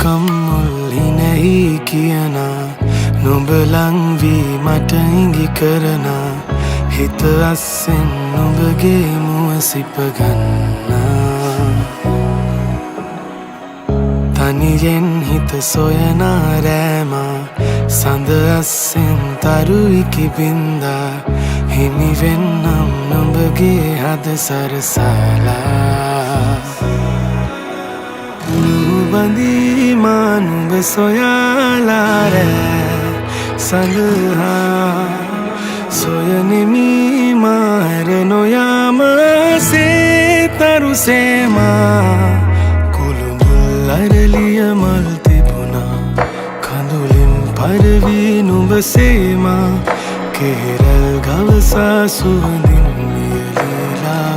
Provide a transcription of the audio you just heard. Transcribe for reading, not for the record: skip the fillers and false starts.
කම්මුල් හිනැහි කියනා, නුඹ ලං වී මට ඉඟි කරනා, හිත අස්සෙන් නුඹගේ මුව සිප ගන්නා. තනියෙන් හිත සොයනා රෑමා, සඳ අස්සෙන් තරු ඉකි බින්දා, හිමි වෙන්නම් නුඹගේ හද සරසාලා. බඳී මා නුඹ සොයාලා රෑ සඳහා, සොයනෙමි මා හැර නොයාම සේ තරු සේමා. කුළුඹුල් අරලිය මල් තිබුණා, කඳුලින් පරවී නුඹ සේමා, කෙහෙරල් ගවසා සුවඳින් මියලීලා